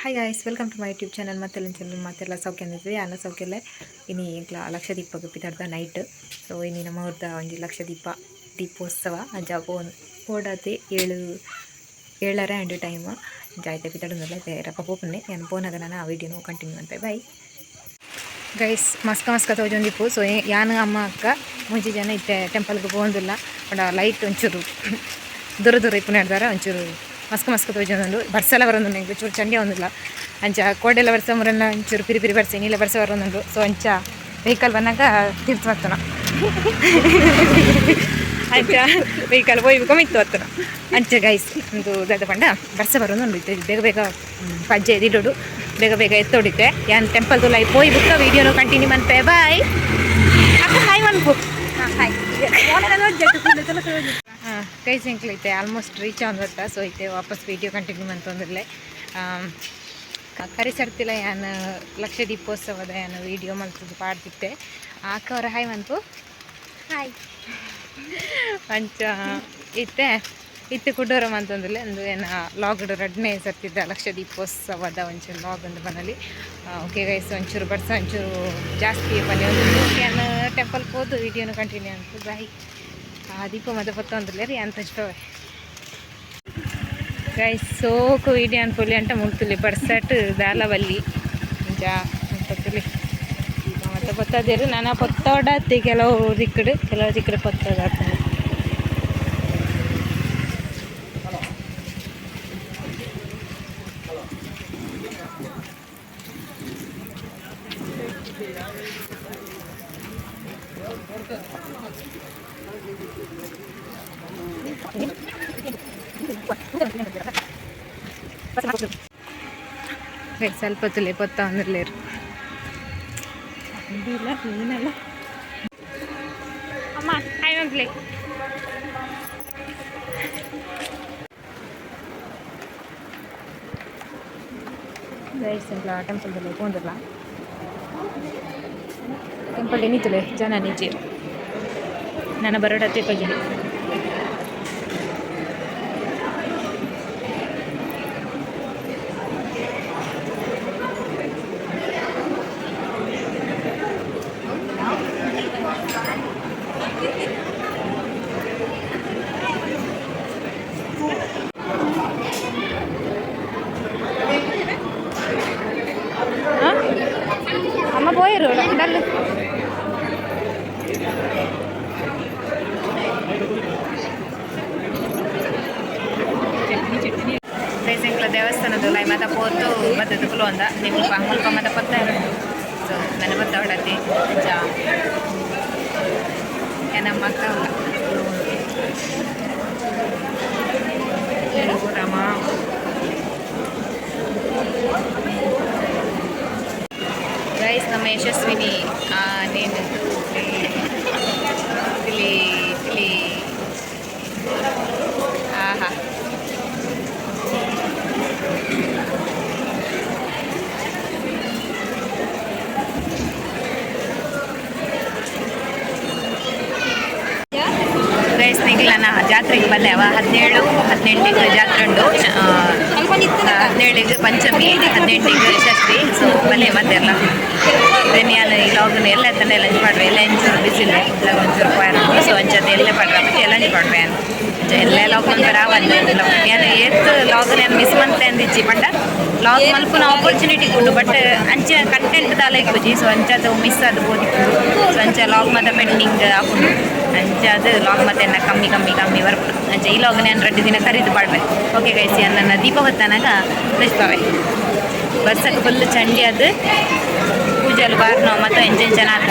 Hi guys, welcome to my YouTube channel. ಮತ್ತೆಲ್ಲ channel ಮತ್ತೆಲ್ಲ ಸೌಖ್ಯ ಅಂದಿದ್ವಿ ಅನ್ನ ಸೌಖ್ಯಲ್ಲೇ. ಇನಿ ಎಂಕ್ಲ ಲಕ್ಷದೀಪಗ್ ಪಿದಡ್ದ ನೈಟ್. ಸೊ ಇನಿ ನಮ್ಮ ಊರ್ದ ಒಂಜಿ ಲಕ್ಷದೀಪ ದೀಪೋತ್ಸವ. ಅಂಚ ಪೋನ್ ಪೋಡಾತೆ ಏಳು ಏಳರೆ ಅಂಡ್ ಟೈಮ್. ಅಂಚ ಐತೆ ಪಿದಡುಂದಲ್ಲ ರಪ್ಪ ಪೋಪುನೆ. ಯಾನ್ ಪೋನಾಗ ನಾನು ಆ ವೀಡಿಯೋನು ಕಂಟಿನ್ಯೂ ಅಂತ. Bye guys. ಮಸ್ಕ ಮಸ್ಕ ತೋಜೊಂದಿಪ್ಪು. ಸೊ ಯಾನ್, ಅಮ್ಮ, ಅಕ್ಕ ಮೂಜಿ ಜನ ಇತ್ತೆ ಟೆಂಪಲ್ಗೆ ಪೋವೊಂದುಲ್ಲ. ಪಂಡ ಲೈಟ್ ಒಂಚೂರು ದೂರ ದೂರ ಇಪ್ಪು ನಡ್ದಾರ. ಒಂಚೂರು ಮಸ್ಕ ಮಸ್ಕ ತೋಜೊಂದುಂಡು. ಬರ್ಸಲ ಬರೊಂದುಂಡು ಎಂಕ್. ಚೂರು ಚಂಡಿ ಒಂದಿಲ್ಲ. ಅಂಚ ಕೋಡೆಲ ಬರ್ಸ ಮುರಲ್ಲ ಒಂಚೂರು ಪಿರಿ ಪಿರಿ ಬರ್ಸ ನೀಲ ಬರ್ಸ ಬರೊಂದುಂಡು. ಸೊ ಅಂಚ ವೆಹಿಕಲ್ ಬಂದಾಗ ತಿರ್ತು ಬರ್ತನ. ಅಂಚ ವೆಹಿಕಲ್ ಪೋಯಿ ಮಿತ್ತು ಬರ್ತನ. ಅಂಚ ಗೈಸ್, ಒಂದು ದಾದ ಪಂಡ ಬರ್ಸ ಬರೊಂದುಂಡು ಇತ್ತೆ. ಬೇಗ ಬೇಗ ಪಜ್ಜೆ ದಿಡೋಡು, ಬೇಗ ಬೇಗ ಎತ್ತೊಡಿತ್ತೆ. ಯಾನ್ ಟೆಂಪಲ್ ತುಲಾಯಿ ಪೋಯಿ ಬುಕ್ಕ ವೀಡಿಯೋನು ಕಂಟಿನ್ಯೂ ಮನ್ಪೆ. ಬಾಯ್. ಅಕ್ಕ, ಹಾಯ್ ಮನ್ಪು. ಹಾಯ್. ಹಾಂ ಗೈಸ್, ಎಂಕ್ಲು ಇತ್ತೆ ಆಲ್ಮೋಸ್ಟ್ ರೀಚ್ ಆನ್. ಸೊ ಇತ್ತೆ ವಾಪಸ್ ವೀಡಿಯೋ ಕಂಟಿನ್ಯೂ ಮಂತೊಂದುಲ್ಲೆ. ಕರಿ ಸರ್ತಿಲ ಯಾನ್ ಲಕ್ಷ ದೀಪೋತ್ಸವದ ಯಾನ್ ವೀಡಿಯೋ ಮಲ್ತದ್ದು ಪಾಡ್ದಿತ್ತೆ. ಅಕ್ಕ ಅವರ ಹಾಯ್ ಮನ್ಪು. ಹಾಯ್. ಅಂಚ ಇತ್ತೆ ಇತ್ತೆ ಕುಡೋರ ಮಂತೊಂದುಲ್ಲೆ. ಒಂದು ಏನ ಲಾಗ್ಡ್ ರಡ್ನೇ ಸರ್ತಿದ್ದ ಲಕ್ಷ ದೀಪೋತ್ಸವದ ಒಂಚೂರು ಲಾಗ್ ಒಂದು ಬನಲಿ. ಓಕೆ ಗೈಸ್, ಒಂಚೂರು ಬರ್ಸ ಒಂಚೂರು ಜಾಸ್ತಿ ಬನ್ನಿ. ಒಂದು ಯಾನ್ ಟೆಂಪಲ್ ಪೋದು ವೀಡಿಯೋನು ಕಂಟಿನ್ಯೂ ಅಂತ. ಬಾಯ್. ಆ ದೀಪ ಮತ್ತೆ ಪತ್ತೊಂದುಲ್ಲೆ ರೀ ಅಂತ ಹಚ್ಪವೆ. ಗೈಸ್, ಸೋಕು ವೀಡಿಯೋ ಅನ್ಪೊಲಿ ಅಂಟ ಮುಲ್ತುಲಿ ಬರ್ಸಟ್ ದಾಲ ಬಲ್ಲಿ. ಅಂಚ ಅಂತುಲಿ ದೀಪ ಮತ್ತೆ ಪತ್ತದೇರು. ನಾನು ಪತ್ತೋಡತ್ತಿ ಕೆಲವು ದಿಕ್ಕಡು, ಕೆಲವು ದಿಕ್ಕಡು ಪತ್ತೋದಾಗ್ತದೆ. ಗೈಸ್, ಸ್ವಲ್ಪ ತುಲೆ ಪತ್ತ ಒಂದಿರ್ಲೇರು ಇಲ್ಲ ನೀನಲ್ಲ. ಅಮ್ಮ, ಹಾಯ್ ಒಂದ್ಲೆ. ಗೈಸ್, ಎಂಕ್ಲ ಟೆಂಪಲ್ದಲ್ಲಿ ಪೋಂದಿಲ್ಲ. ಟೆಂಪಲ್ ಎನಿತುಲೆ ಜನ ನಿಜೆ ನನ್ನ ಬರೋಡತ್ತೆ ಪಗಿನಿ. ಅಮ್ಮ ಪೋಯರು ಡಲ್. ಎಂಕ್ಲ ದೇವಸ್ಥಾನದ ಲೈ ಮತ ಪೋತು ಬತ್ತದ ಕುಲೊಂದ ನಿಮ್ಗೆ ಮುಲ್ಪ ಮತ ಪತ್ತ. ಸೊ ನನ್ನ ಬತ್ತ ಹೊಡತಿ. ಅಂಚ ನಮ್ಮ ಅಕ್ಕ ರಾಮ. ಗೈಸ್, ನಮ್ಮ ಯಶಸ್ವಿನಿ ನೇನು ತಿಳಿ ತಿಳಿ. ಆಹಾ. ಗೈಸ್, ನಿಂಗ್ಲನ ಜಾತ್ರೆಗೆ ಬಲ್ಲೆ ಅವ. 17 18ಕ್ಕೆ ಜಾತ್ರೆ ಉಂಟು. 17ಕ್ಕೆ ಪಂಚಮಿ, 18ಕ್ಕೆ ಷಷ್ಠಿ. ಸೊ ಬಲ್ಲೆ ಮತ್ತೆಲ್ಲ. ಯಾನ್ ಈ ಲಾಗ್ನ ಎಲ್ಲ ಎತ್ತಂಡ ಲಂಚ್ ಪಾಡ್ವೆ. ಎಲ್ಲ ಒಂಚೂರು ಬಿಸಿಲು ಇಲ್ಲ, ಒಂಚೂರು ಫೈರ್. ಸೊ ಅಂಚದ ಎಲ್ಲೇ ಪಾಡ್ರೆ ಮತ್ತೆ ಲಂಚ್ ಪಾಡ್ವೆ ಯಾನ್. ಅಂಚ ಎಲ್ಲ ಲಾಗ್ ಮನ್ಪರ ಆವಂದ್. ಯಾನ್ ಏತ್ ಲಾಗ್ ಯಾನ್ ಮಿಸ್ ಮಂತೆ ಅಂದಿಜ್ಜಿ. ಪಂಡ ಲಾಗ್ ಮಲ್ಪುನ ಆಪರ್ಚುನಿಟಿ ಉಂಡು, ಬಟ್ ಅಂಚ ಕಂಟೆಂಟ್ ದಾಲ ಇಪ್ಪುಜಿ. ಸೊ ಅಂಚ ಅದು ಮಿಸ್ ಅದು ಬೋದಿತ್ತು. ಸೊ ಅಂಚ ಲಾಗ್ ಮತ್ತೆ ಪೆಂಡಿಂಗ್ ಆಪುಂಡು. ಅಂಚ ಅದು ಲಾಗ್ ಮತ್ತೆ ಎನ್ನ ಕಮ್ಮಿ ಕಮ್ಮಿ ಕಮ್ಮಿ ಬರ್ಪುಂಡು. ಅಂಚ ಈ ಲಾಗ್ ನಾನು ರಡ್ಡು ದಿನ ಕರಿದು ಪಾಡ್ವೆ. ಓಕೆ ಗೈಸ್, ನನ್ನ ದೀಪ ಹೊತ್ತನಾಗ ತೋಜ್ಪಾವೆ. ಬರ್ಸಕ್ಕೆ ಫುಲ್ ಚಂಡಿ. ಅದು ಪೂಜೆಲು ಬಾರ್ನೋ ಮತ್ತು ಎಂಚ ಎಂಚನ ಆತ.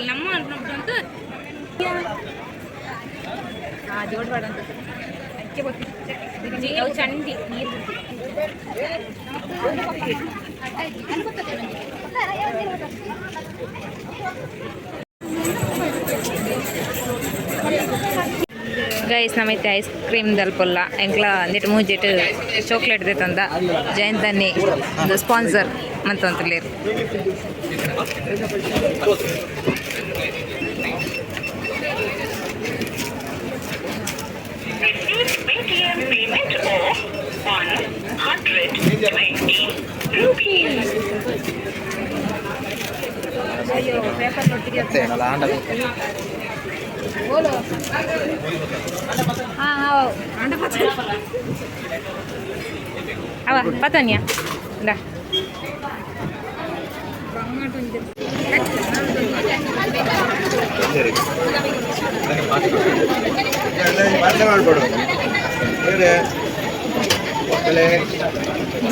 ನಮ್ಮ ಅನ್ಕೊಂಡ್ಬಿಟ್ಟು ಅವು ಚಂಡಿ ನೀರು. ಗೈಸ್, ನಮೈತೆ ಐಸ್ ಕ್ರೀಮ್ ದಲ್ಪಲ್ಲ ಎಂಕ್ಲ ಅಂದಿಟ್ಟು ಮೂಜೆಟ್ ಚಾಕ್ಲೇಟ್ ತಂದ ಜಯಂತನ್ನಿ sponsor ಮಂತಂತಲೇರು. Received Paytm payment of 120 rupees. ಅವ ಪತನ್ಯ ಇಂದ.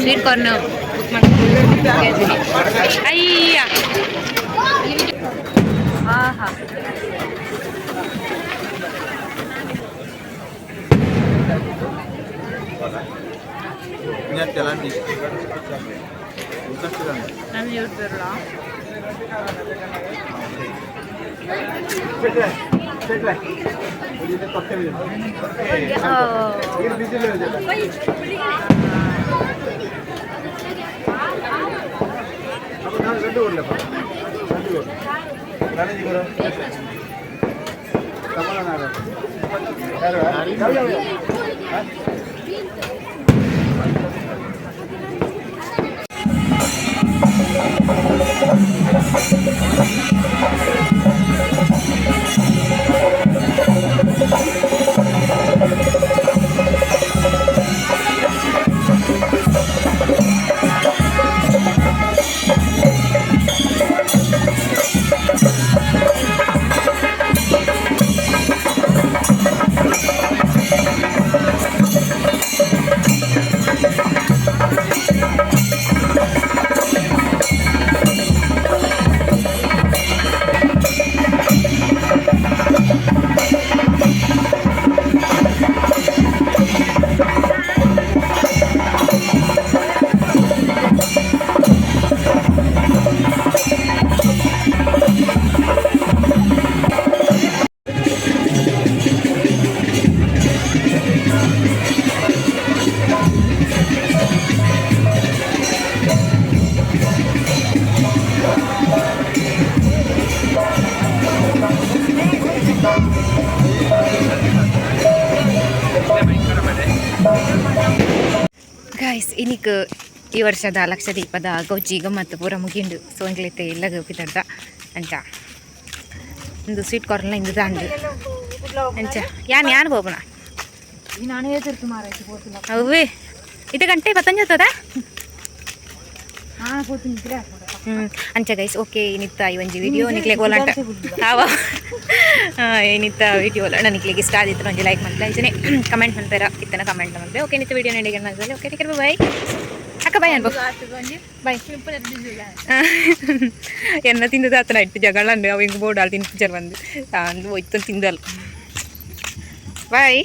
ಸ್ವೀಟ್ ಕಾರ್ನ್ ಬುಕ್. ಅಯ್ಯ, ಆಹಾ. ನಾನು ಹೇಳ್ತಿರಲ್ಲ. ಗೈಸ್, ಇನಿಕ್ ಈ ವರ್ಷದ ಲಕ್ಷದೀಪದ ಗೌಜಿ ಗಮ್ಮತ್ತು ಪೂರ ಮುಗಿಂಡು. ಸೊ ಎಂಕ್ಲೈತೆ ಇಲ್ಲ ಪಿತಡ್ದ ಅಂಚ ಒಂದು ಸ್ವೀಟ್ ಕಾರ್ನ್ಲ ಇಂದು ದಾಂಡು ಅಂಚ ಯಾನ್ ಯಾನ್ ಬೋಪುನ ಅವೇ ಇದು ಗಂಟೆ ಪತ್ತಂಜತ್ತದ. ಅಂಚ ಗೈಸ್, ಓಕೆ, ಇನಿತ್ತ ಈ ಒಂಜಿ ವಿಡಿಯೋ ನಿಕ್ಲೆ ಗೋಲಾಂಟ ಆವ. ಇನಿತ್ತ ವಿಡಿಯೋ ಅಲ್ಲ ನಿಕ್ಲೆಗೆ ಇಷ್ಟ ಆದಿತ್ತು ಒಂಜಿ ಲೈಕ್ ಮಲ್ಪೆ, ಅಂಚನೆ ಕಮೆಂಟ್ ಮಲ್ಪೆರ ಇತ್ತನ ಕಮೆಂಟ್ ಮಲ್ಪೆ. ಓಕೆ, ನಿತ್ತ ವಿಡಿಯೋ ನೆಡಿಗೆ ಮಲ್ಪೆ. Okay, take bye. ಅಕ್ಕ, ಬಾಯ್ ಅನ್ಬೋ, ಬಾಯ್. ಎನ್ನ ತಿಂದದ ಆತನ ಇಟ್ಟು ಜಗಳ ಅವು ಹಿಂಗೆ ಬೋರ್ಡ್ ಅಲ್ಲಿ ತಿಂದು ಬಂದು ಅಂದು ಹೋಯ್ತು ತಿಂದಲ್ಲ. ಬಾಯ್.